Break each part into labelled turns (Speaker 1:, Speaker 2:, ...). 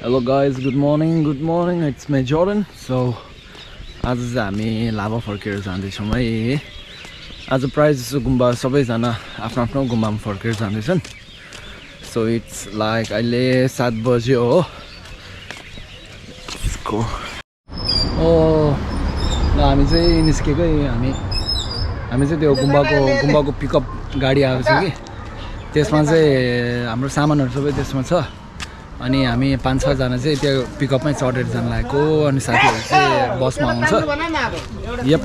Speaker 1: Hello guys, good morning, it's me Jordan. So आज चाहिँ हामी लाभा फर्केर जाँदैछौँ है। आज प्रायः जसो गुम्बा सबैजना आफ्नो आफ्नो गुम्बामा फर्केर जाँदैछन्। So it's like अहिले 7 बज्यो हो। ल हामी चाहिँ निस्केकै हामी चाहिँ त्यो गुम्बाको पिकअप गाडी आएको छ कि त्यसमा चाहिँ हाम्रो सामानहरु सबै त्यसमा छ। अनि हामी 5-6 जना चाहिँ त्यो पिकअपमै चढेर जान लागेको अनि साथीहरु चाहिँ बसमा आउँछ। यप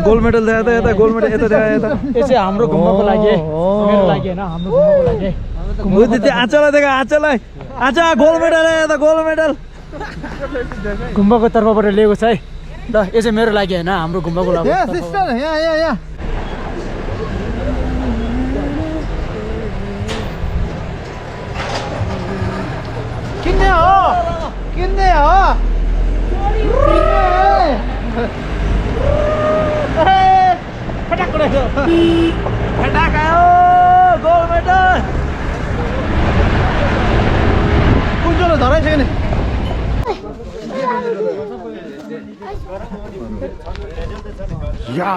Speaker 1: गोल्ड मेडल यता यता गोल्ड मेडल यता यता यो चाहिँ हाम्रो घुम्नको लागि मेरो लागि हैन हाम्रो घुम्नको लागि बुद्धि आचला देखा आचलाई आचा गोल्ड मेडल यता गोल्ड मेडल घुम्नको तर्फबाट ल्याएको छ है ल यो चाहिँ मेरो लागि हैन हाम्रो घुम्नको लागि ए सिस्टर यहाँ किन्ने हो फटाक आयो गोल्ड मेडल कुन धराइ छैन या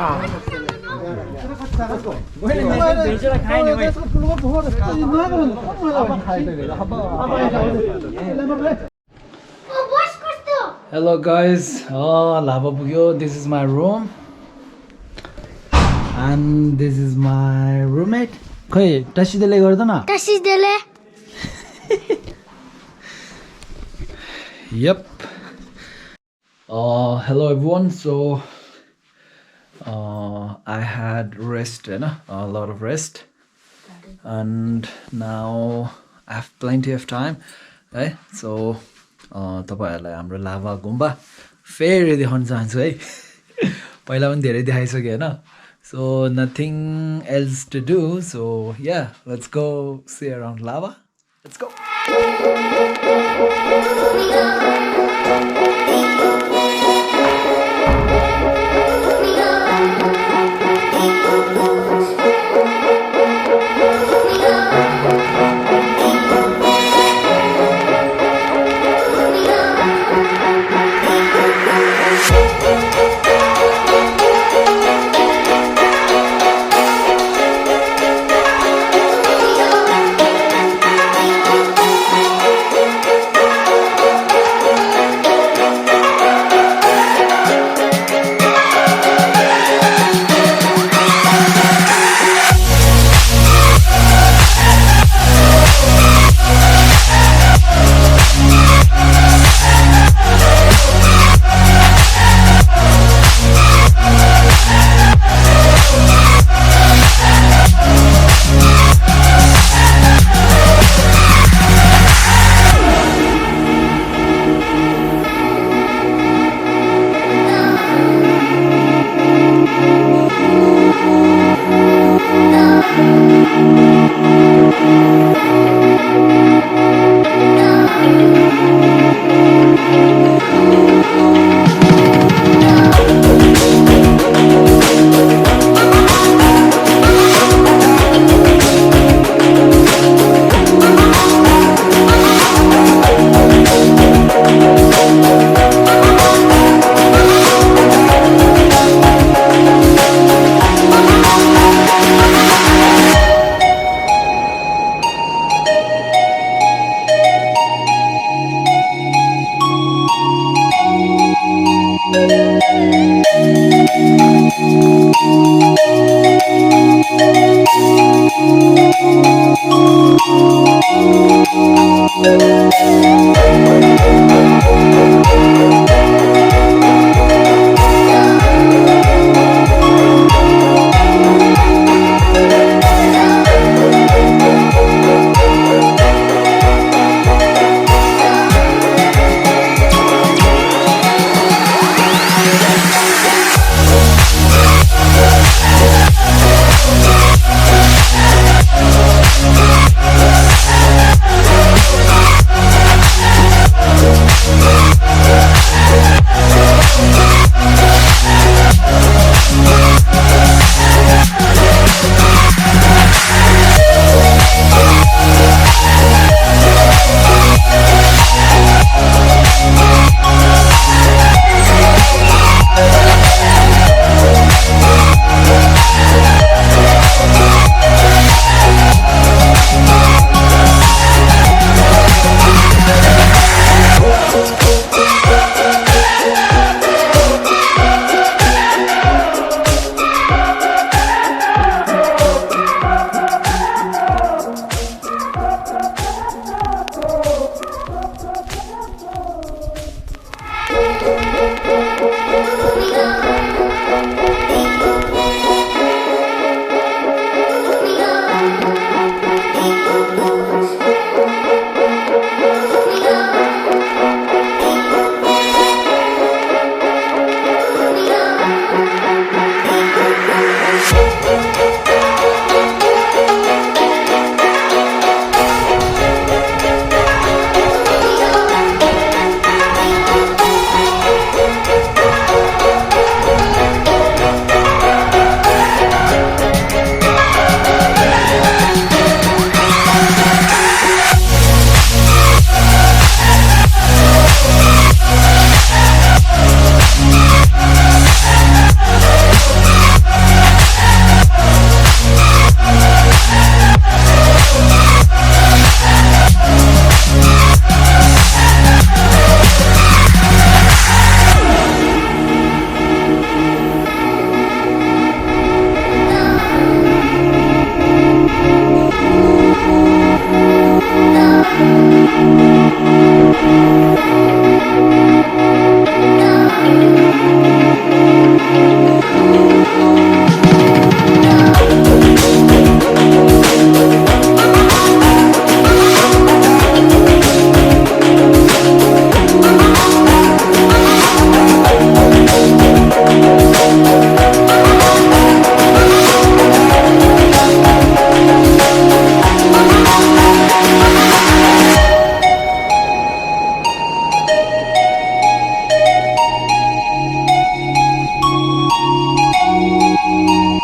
Speaker 1: Hello guys, Lava पुग्यो. This is my room and this is my roommate. खै टसिदेले गर्दैन टसिदेले Yep. Hello everyone. So I had rest, a lot of rest, and now I have plenty of time. Right? So तपाईहरुलाई हाम्रो लाभा गुम्बा फेरि देखाउन चाहन्छु है पहिला पनि धेरै देखाइसके हैन so nothing else to do, so yeah, let's go see around lava. Let's go.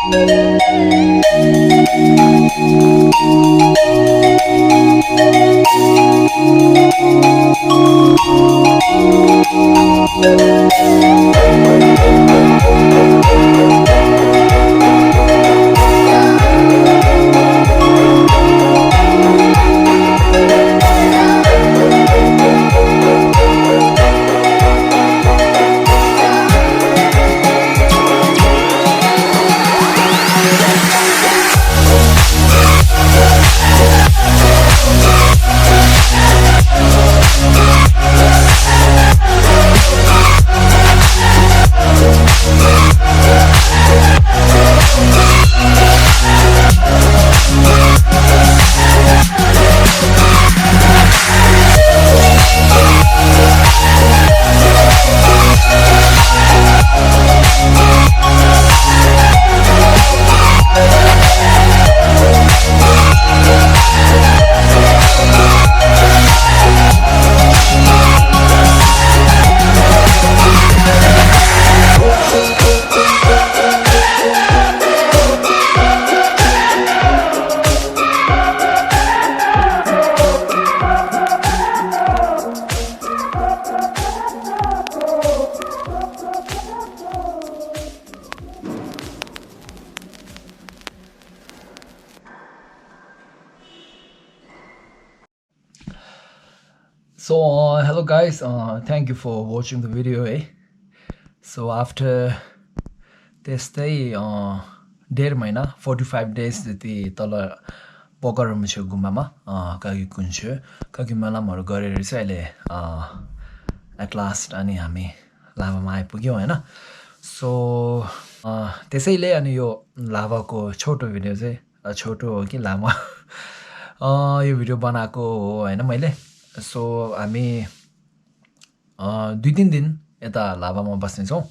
Speaker 1: So hello guys, thank you for watching the video. So after त्यस्तै 1.5 महिना 45 days जति तल पकरमा छु गुम्बामा कागी कुन्छु कागी मलामहरु गरेर चाहिँ अहिले एट लास्ट अनि हामी लाभामा आइपुग्यौं हैन सो त्यसैले अनि यो लाभाको छोटो भिडियो चाहिँ छोटो हो कि लामो यो भिडियो बनाएको हो हैन मैले सो हामी 2-3 दिन यता लाभामा बस्ने छौं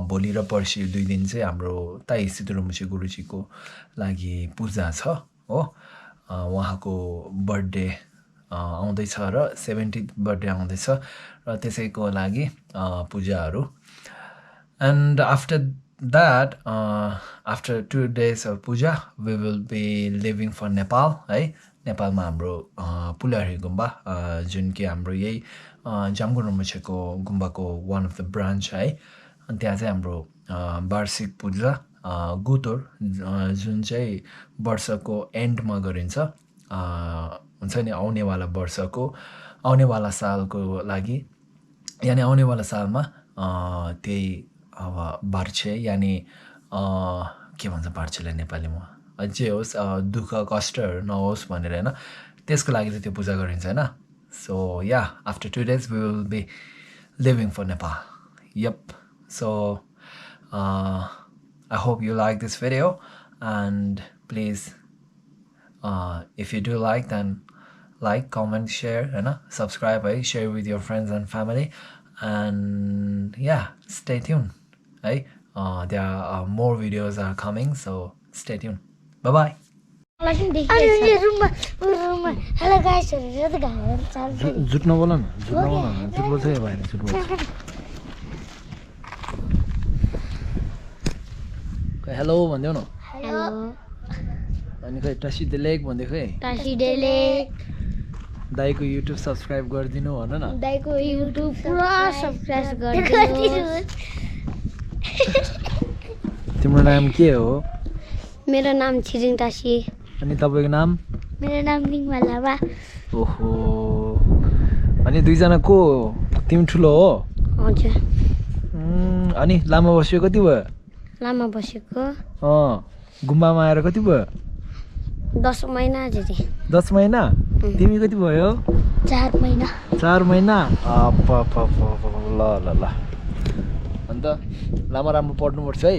Speaker 1: भोलि र पर्सि 2 दिन चाहिँ हाम्रो ताई सिद्धरमुछि गुरुजीको लागि पूजा छ हो उहाँको बर्थडे आउँदै छ र 70th बर्थडे आउँदै छ र त्यसैको लागि पूजाहरु and after that after 2 days of puja we will be leaving for Nepal है नेपालमा हाम्रो पुलारी गुम्बा जुन कि हाम्रो यही जामगुरमुछेको गुम्बाको one of the branch है अनि त्यहाँ चाहिँ हाम्रो वार्षिक पूजा गुतोर जुन चाहिँ वर्षको एन्डमा गरिन्छ हुन्छ नि आउनेवाला वर्षको आउनेवाला सालको लागि यानी आउनेवाला सालमा त्यही अब बार्छे यानी के भन्छ बार्छेलाई नेपालीमा अझै होस् दुःख कष्टहरु नहोस् भनेर हैन त्यसको लागि चाहिँ त्यो पूजा गरिन्छ हैन so yeah after 2 days we will be leaving for Nepal yep so I hope you like this video and please if you do like then like comment share and subscribe share with your friends and family and yeah stay tuned there are more videos are coming so stay tuned bye bye
Speaker 2: Hello guys,
Speaker 1: झुट नबोल न झुट बोल्छ यो भाइले झुट बोल्छ hello भन्दियो न
Speaker 2: hello
Speaker 1: अनि खै टासी डेलेक भन्दै खै
Speaker 2: टासी डेलेक
Speaker 1: दाइको YouTube सब्स्क्राइब गरिदिनु भन न
Speaker 2: दाइको YouTube पुरा सब्स्क्राइब गरिदिनु
Speaker 1: तिम्रो नाम के हो
Speaker 2: मेरो नाम छिरिङ टासी
Speaker 1: अनि तपाईको नाम
Speaker 2: मेरो नाम निङमा लामा
Speaker 1: ओहो अनि दुई जना को तिमी ठुलो हो
Speaker 2: हजुर
Speaker 1: अनि लामा बस्यो कति भयो
Speaker 2: लामा बसेको
Speaker 1: गुम्बामा आएर कति भयो
Speaker 2: 10 महिना जति
Speaker 1: 10 महिना तिमी कति भयो
Speaker 2: 4 महिना
Speaker 1: 4 महिना ल ल ल अन्त लामा राम्रो पढ्नु पर्छ है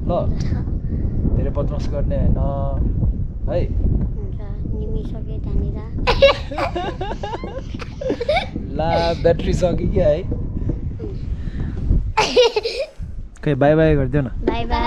Speaker 1: ल धेरै बदमास गर्ने हैन है
Speaker 2: निमिसके त्यहाँनिर
Speaker 1: ला ब्याट्री सक्यो कि है खै बाइ बाइ गरिदियो न
Speaker 2: बाइ बाइ